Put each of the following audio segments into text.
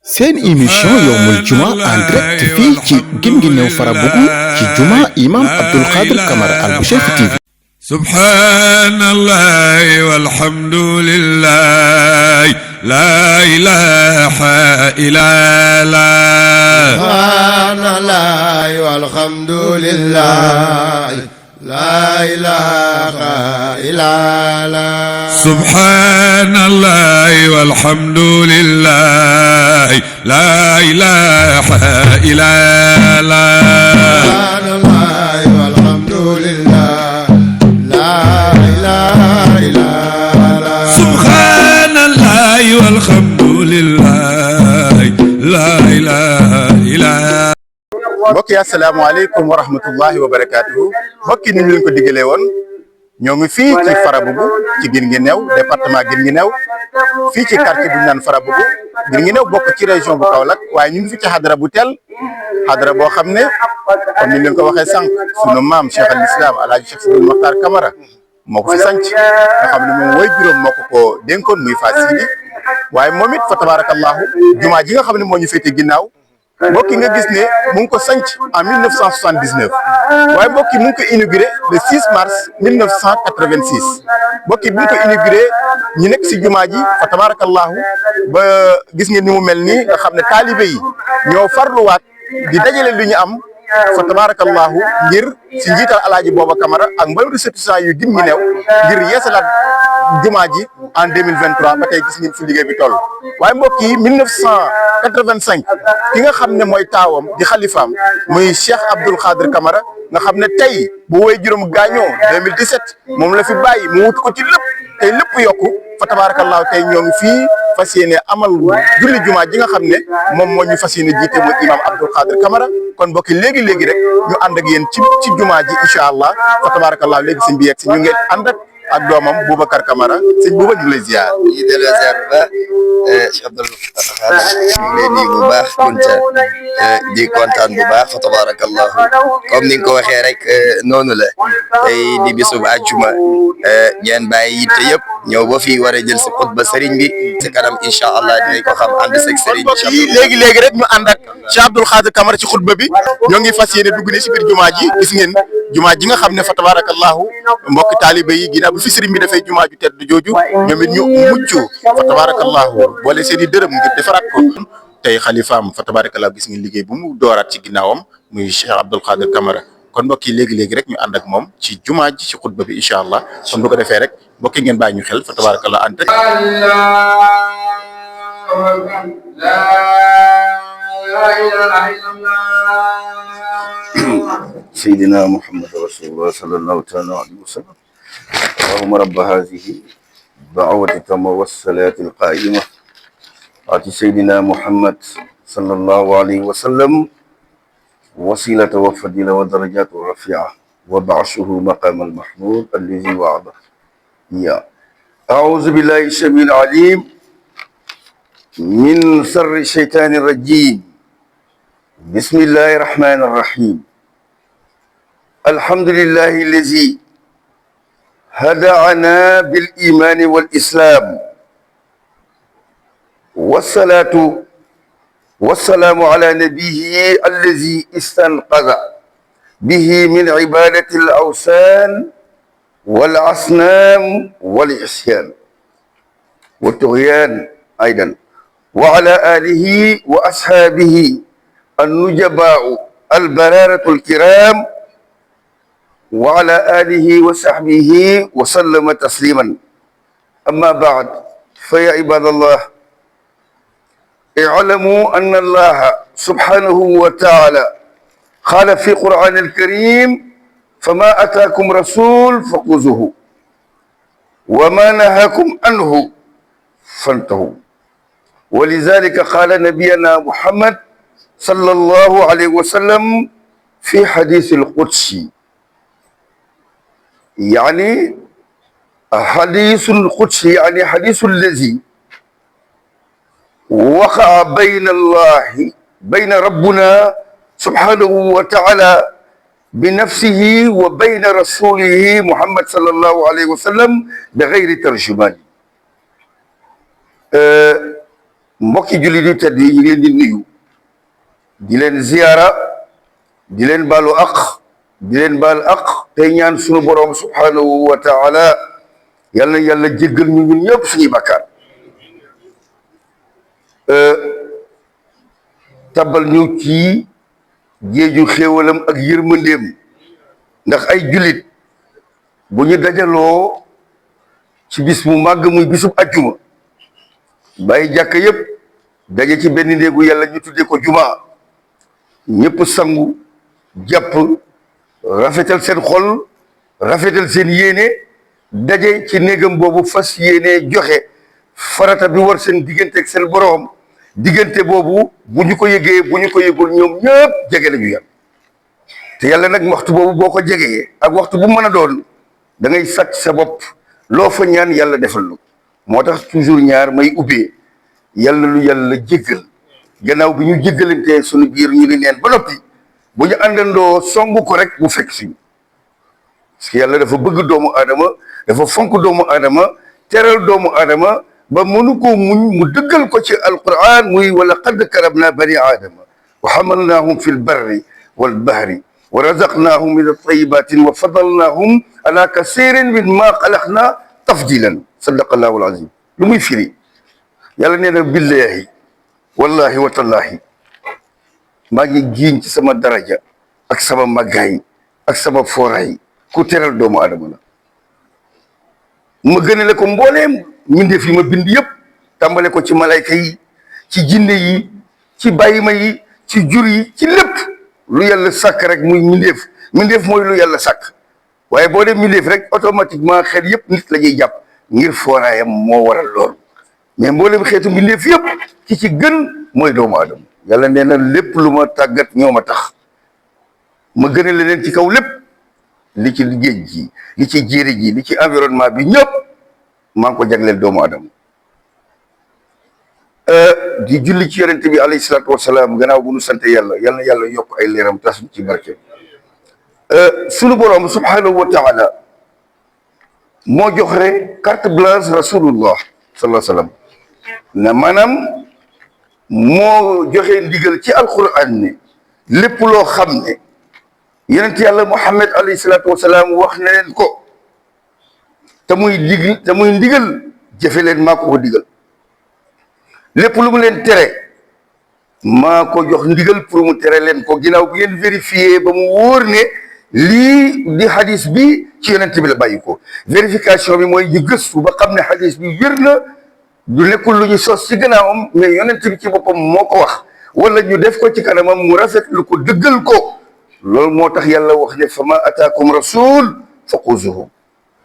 seen émission yowmul juma en direct fii ci Guinguinéo Farabougou ci juma imam Abdou Khadre Camara Al Bouchayfi TV. subhanallahi walhamdulillahi la ilaha illallah. subhanallahi walhamdulillahi la ilaha illallah. subhanallahi walhamdulillahi la ilaha illallah. subhanallahi walhamdulillahi la ilaha illallah. subhanallahi walhamdulillahi la ilaha illallah. mbokk yi asalaamaaleykum wa rahmatullahi wa barakaatuhu mbokk yi ni ñu leen ko diggalee woon ñoo ngi fii ci Farabougou ci Guinguinéo département Guinguinéo fii ci quartier bu ñu naan Farabougou Guinguinéo bokk ci région bu Kaolack waaye ñu ngi fi ci xadara bu teel xadara boo xam ne comme ni ñu leen ko waxee sànq sunu maam Cheikh al Islam Alhaji Cheikh Sidil Mokhtar Camara moo ko fi sanc nga xam ne moom woy juróom moo ko dénkoon muy Fass Sidi waaye moom it fa tabarakallahu jumaa ji nga xam ne moo ñu féete ginnaaw mbokk yi nga gis ne mu ngi ko sanc en 1979 waaye mbokk yi mu ngi ko inauguré le 6 mars 1986 mbokk yi bu ñu ko inauguré ñu nekk si jumaa ji fa tabarakallahu ba gis ngeen ni mu mel nii nga xam ne taalibe yi ñoo farluwaat di dajale lu ñu am fa tabarakallahu ngir si njiital alaaji booba Camara ak mbalu ressortissants yu Guinguinéo ngir yeesalaat jumaa ji en 2023 ba tey gis ngeen fi liggéey bi toll waaye mbokk yi 1985 ki nga xam ne mooy taawam di xalifaam muy Cheikh Abdou Khadre Camara nga xam ne tey bu woy juróom gaañoo 2017 moom la fi bàyyi mu wut ko ci lépp tey lépp yokku fa tabarakallahu tey ñoo ngi fii fas yéene amal julli jumaa ji nga xam ne moom moo ñu fas yéene jiite muy imam Abdou Khadre Camara kon mbokk yi léegi rek ñu ànd ak yéen ci jumaa ji incha allah fa tabarakallahu léegi sëñ bi yegg si ñu ngi ànd ak doomam Boubacar Camara sëñ Bouba ñu ngi lay ziar. ñu ngi delloo ziar bu baax Cheikh Abdou Khadre ñu ngi lay nuyu bu baax di kontaan bu baax fa tabarakallahu comme ni nga ko waxee rek noonu la tey di bisub àjjuma ngeen bàyyi yitte yëpp ñëw ba fii war a jël si xutba sëriñ bi si kanam incha allah dinañ ko xam ànd seeg sëriñ bi. léegi rek ñu ànd ak Cheikh Abdou Khadre Camara ci xutba bi ñoo ngi fas yéene dugg ni si biir jumaa ji gis ngeen jumaa ji nga xam ne fa tabarakallahu mbokk taalibe yi ginnaaw bi fi sëriñ bi dafay jumaa ju tedd jooju ñoom it ñu mucc fa tabarakallahu boole seen i dërëm ngir defaraat ko tey xalifaam fa tabarakallahu gis ngeen liggéey bu mu dooraat ci ginnaawam muy Cheikh Abdou Khadre Camara kon mbokk yi léegi rek ñu ànd ak moom ci jumaa ji ci xutba bi incha allah kon bu ko defee rek mbokk yi ngeen bàyyi ñu xel fa tabarakallahu ànd rek سيدنا محمد رسول الله صلى الله عليه وسلم اللهم رب هذه الدعوة التامة والصلاة القائمة آت سيدنا محمد صلى الله عليه وسلم وسيلة وفضيلة ودرجات رفيعة وبعثه مقام المحمود الذي وعده إياه. أعوذ بالله السميع العليم من شر الشيطان الرجيم. بسم الله الرحمن الرحيم. الحمد لله الذي هدانا بالإيمان والإسلام والصلاة والسلام على نبيه الذي استنقذ به من عبادة الأوثان والأصنام والعصيان والطغيان أيضا وعلى آله وأصحابه النجباء البرارة الكرام وعلى آله وصحبه وسلم تسليما. أما بعد فيا عباد الله اعلموا أن الله سبحانه وتعالى قال في القرآن الكريم فما أتاكم رسول فخذوه وما نهاكم عنه فانتهوا. ولذلك قال نبينا محمد صلى الله عليه وسلم في حديث القدسي يعني حديث القدسي يعني حديث الذي وقع بين الله بين ربنا سبحانه وتعالى بنفسه وبين رسوله محمد صلى الله عليه وسلم بغير ترجمان. mbokki jullit yu tedd yi ñu ngi leen di nuyu di leen ziyaara di leen baalu aq di leen baal aq tey ñaan sunu boroom subhanahu wa taala yal na yàlla jéggal ñu ñun ñëpp suñuy bàkkaar tabal ñu ci géeju xéewalam ak yërmandeem ndax ay jullit bu ñu dajaloo ci bis mu màgg muy bisub ajjuma bàyyi jàkk yépp daje ci benn néegu yàlla ñu tuddee ko jumaa ñëpp sangu jàpp rafetal seen xol rafetal seen yéene daje ci néegam boobu fas yéene joxe farata bi war seen diggante ak seen boroom diggante boobu bu ñu ko yëgee bu ñu ko yëgul ñoom ñëpp jege nañu yàlla te yàlla nag waxtu boobu boo ko jegee ak waxtu bu mën a doon da ngay sàcc sa bopp loo fa ñaan yàlla defal lu moo tax toujours ñaar may ubbee yàlla lu yàlla jéggal gannaaw bi ñu jéggalantee suñu biir ñu ni neen ba noppi bu ñu àndandoo songu ko rek bu fekk suñu parce que yàlla dafa bëgg doomu aadama dafa fonk doomu aadama teral doomu aadama ba mënu ko muñ mu dëggal ko ci alquran muy wa laqad karamna bani aadama wa hamalnaahum fi lbarri walbahri wa razaqnaahum min altayibatin wa fadalnaahum ala kasirin min ma xalaqna tafdilan sadaqallahu alazim lu muy firi yàlla nee na billahi wallahi wa tallahi maa ngi giiñ ci sama daraja ak sama màggaay ak sama fooraay ku teral doomu aadama la ma gënale ko mbooleem mbindeef yi ma bind yëpp tàmbale ko ci malayka yi ci jinne yi ci bàyyima yi ci jur yi ci lépp lu yàlla sàkk rek muy mbindeef mooy lu yàlla sàkk waaye boo dee mbindeef rek automatiquement xel yëpp nit la ñuy jàpp ngir fooraayam moo waral lool mais mboolem xeetu mbindeef yëpp ki ci gën mooy doomu aadama yàlla nee na lépp lu ma tàggat ñoo ma tax ma gënale leen ci kaw lépp li ci géej gi li ci jéeri ji li ci environnement bi ñëpp maa ngi ko jagleel doomu aadama di julli ci yonente bi alayhi salaatu wasalaam gannaaw bu nu sante yàlla yal na yàlla yokk ay leeram tas ci barke sunu boroom subhanahu wa taala moo jox rek carte blanche rasulullah sallallahu alayhi wa sallam na maanaam moo joxe ndigal ci alquran ne lépp loo xam ne yonent yàlla muhammad alayhi salaatu wasalaam wax na leen ko te muy ndigal jëfe leen maa ko digal lépp lu mu leen tere maa ko jox ndigal pour mu tere leen ko ginnaaw bi ngeen vérifié ba mu wóor ne lii di hadis bi ci yonent bi la bàyyi ko vérification bi mooy ñu gëstu ba xam ne hadis bi wér na du nekkul lu ñu sos ci gannaawam mais yonent bi ci boppam moo ko wax wala ñu def ko ci kanamam mu rafet lu ko dëggal ko loolu moo tax yàlla wax ne fa ma ataakum rasul fa xuzuhu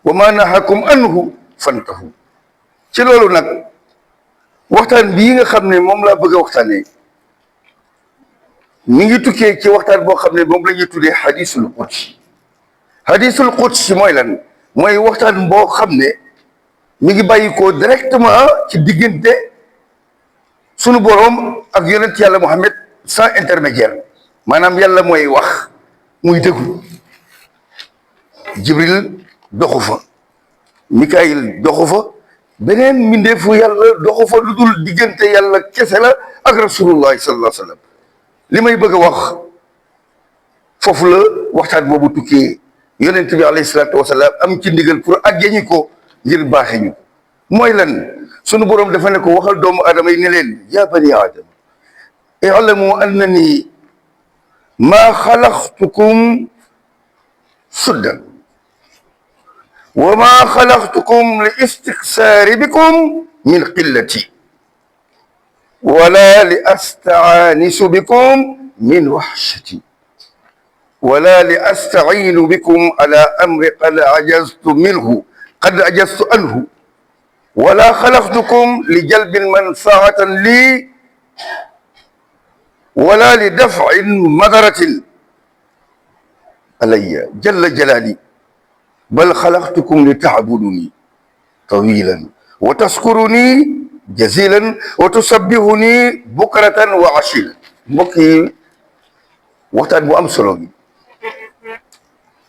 wa ma nahakum anhu fantahu ci loolu nag waxtaan bii nga xam ne moom laa bëgg a waxtaanee mi ngi tukkee ci waxtaan boo xam ne moom la ñuy tuddee hadisul qudsi hadisul qudsi mooy lan mooy waxtaan boo xam ne mi ngi bàyyi ko directement ci diggante sunu boroom ak yonent yàlla Muhammad sans intermédiaire maanaam yàlla mooy wax muy déglu Jibril doxu fa Mikaayil doxu fa beneen mbindeefu yàlla doxu fa lu dul diggante yàlla kese la ak rasulullahi sallallahu alayhi wa sallam li may bëgg a wax foofu la waxtaan boobu tukkee yonent bi alayhi salaatu wasalaam am ci ndigal pour àggeñi ko ngir baaxe ñu mooy lan sunu boroom dafa ne ko waxal doomu aadama yi ne leen yaa bani aadama i'lamu annani maa xalaqtukum suddan wa maa xalaqtukum li istiqsaari bikum min qillati wala li astaanisu bikum min waxshati wala li astaciinu bikum ala amri qad ajaztu anhu wala xalaqtukum li jalbi manfaatan lii wala li dafci madaratin alayya jalla jalaali bal xalaqtukum li tacbuduni tawilan wa taskuruni jazilan wa tusabbihuni bukratan wa ashilan mbokk yi waxtaan bu am solo gi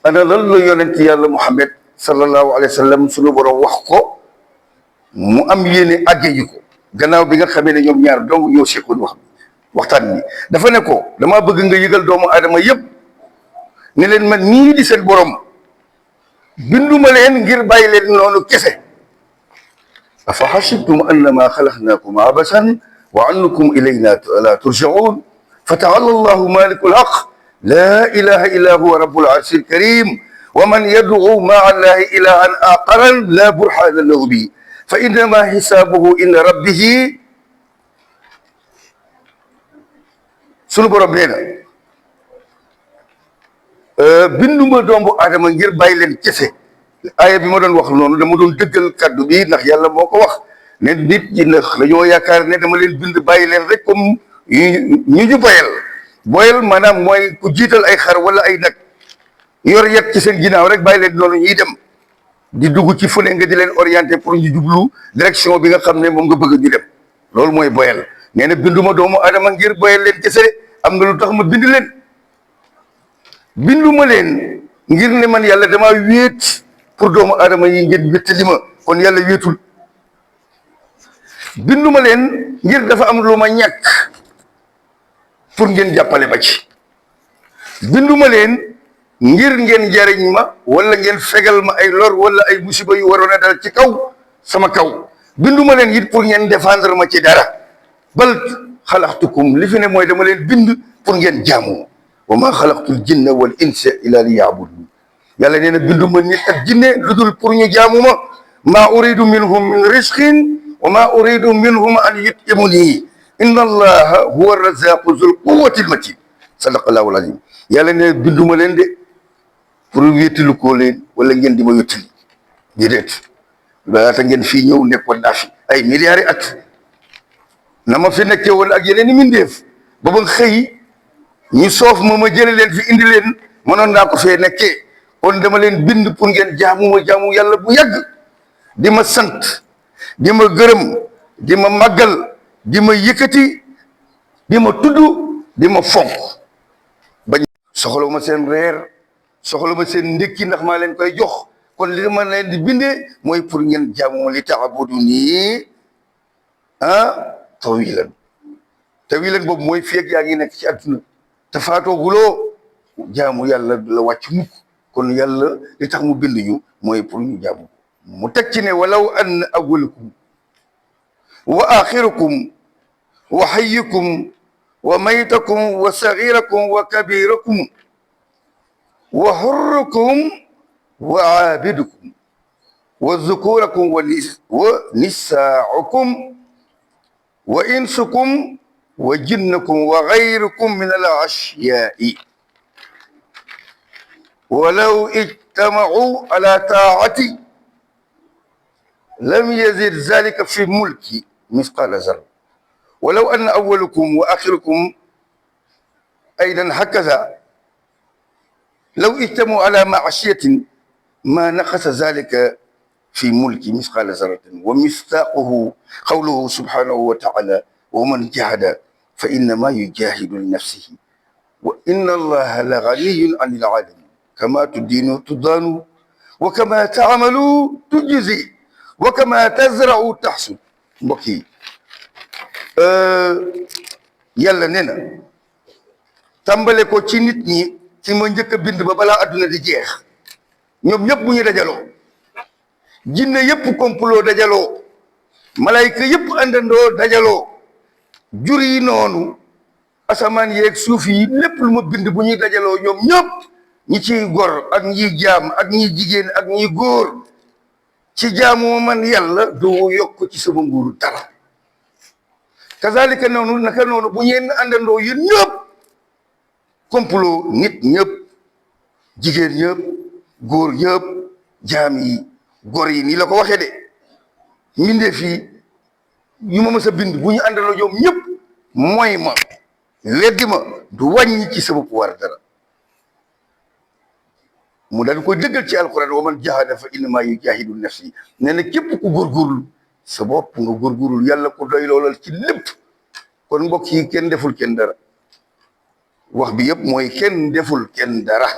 ana lan la yonent yàlla Muhammad sallallahu alayhi wa sallam sunu borom wax ko mu am yéene àgge ji ko gannaaw bi nga xamee ne ñoom ñaar dong ñoo seqoon waxtaan bi dafa ne ko damaa bëgg nga yëgal doomu aadama yëpp ne leen man nii di seen borom binduma leen ngir bàyyi leen noonu kese afa xasibtum annama xalaqnaakum abasan wa annakum ilayna la turjaun fa taala allahu maliku lhaq la ilaha illa huwa rabbul arshi alkarim wa man yad'u maa allahi ilahan aqaran la burhana lahu bi fa innama xisaabuhu inda rabbihi sunu borom nee na binduma doomu aadama ngir bàyyi leen kese aaya bi ma doon wax noonu dama doon dëggal kaddu bi ndax yàlla moo ko wax ne nit ñi ndax dañoo yaakaar ne dama leen bind bàyyi leen rek comme ñu boyal maanaam mooy ku jiital ay xar wala ay nag yor yet ci seen ginnaaw rek bàyyi leen noonu ñuy dem di dugg ci fu ne nga di leen orienté pour ñu jublu direction bi nga xam ne moom nga bëgg ñu dem loolu mooy boyal nee na binduma doomu aadama ngir boyal leen kese am na lu tax ma bind leen binduma leen ngir ne man yàlla damaa wéet pour doomu aadama yi ngeen wéttali ma kon yàlla wéetul binduma leen ngir dafa am lu ma ñàkk pour ngeen jàppale ma ci binduma leen ngir ngeen jariñ ma wala ngeen fegal ma ay lor wala ay musiba yu waroon a dal ci kaw sama kaw binduma leen it pour ngeen défendre ma ci dara bal xalaqtukum li fi ne mooy dama leen bind pour ngeen jaamu wa ma xalaqtul jinna wal insa illa li yaabudun yàlla nee na binduma nit ak jinne lu dul pour ñu jaamu ma maa uridu minhum min risqin wa maa uridu minhum an yutimuni inna allaha huwa razaqu zul quwwati lmatin sadaqallahu alazim yàlla nee na binduma leen de pour wéttalu koo leen wala ngeen di ma wéttali déedéet laata ngeen fii ñëw nekkoon naa fi ay milliards at na ma fi nekkee woon ak yeneen i mindeef ba ba xëy ñu soof ma jële leen fi indi leen mënoon naa ko fee nekkee kon dama leen bind pour ngeen jaamu yàlla bu yàgg di ma sant di ma gërëm di ma màggal di ma yëkkati di ma tudd di ma fonk bañ soxla ma seen reer soxla ma seen ndékki ndax maa leen koy jox kon li ma leen di bindee mooy pour ngeen jaamu li ta'budu nii tawilan boobu mooy feeg yaa ngi nekk ci àdduna te faatooguloo jaamu yàlla du la wàcc mukk kon yàlla li tax mu bind ñu mooy pour ñu jaamu mu teg ci ne walaw anna awwalakum wa axirakum wa hayyakum wa maytakum wa saghirakum wa kabirakum wa hurrakum wa aabidukum wa zukurakum wa nisaakum wa insukum wa jinnakum wa ghayrukum min al-ashya'i walaw ijtama'u ala ta'ati lam yazid dhalika fi mulki mithqala zarra walaw anna awwalakum wa akhirakum aydan hakaza law ijtama'u ala ma'siyatin ma naqasa dhalika في ملك مثقال ذرة ومصداقه قوله سبحانه وتعالى ومن جاهد فإنما يجاهد لنفسه وإن الله لغني عن العالمين كما تدين تدان وكما تعمل تجزي وكما تزرع تحصد mbokk yi yàlla nee na tàmbale ko ci nit ñi ci ma njëkk a bind ba balaa adduna di jeex ñoom ñëpp bu ñu dajaloo jinne yëpp complot dajaloo malayka yëpp àndandoo dajaloo jur yi noonu asamaan yeeg suuf yi lépp lu ma bind bu ñuy dajaloo ñoom ñëpp ñi ciy gor ak ñi jaam ak ñi jigéen ak ñi góor ci jaamu man yàlla du yokk ci sama nguuru dara kazalika noonu naka noonu bu ñeen àndandoo yéen ñëpp complot nit ñëpp jigéen ñëpp góor ñëpp jaam yi góor yi nii la ko waxee de mbindeef yi yu ma mës a bind bu ñu àndaloo ñoom ñëpp mooy ma weddi ma du wàññi ci sama pouvoir dara mu daal koy dëggal ci alquran wa man jahada fa innama yujahidu nafsi nee na képp ku góorgóorlu sa bopp nga góorgóorlu yàlla ku doy loolal ci lépp kon mbokk yi kenn deful kenn dara wax bi yëpp mooy kenn deful kenn dara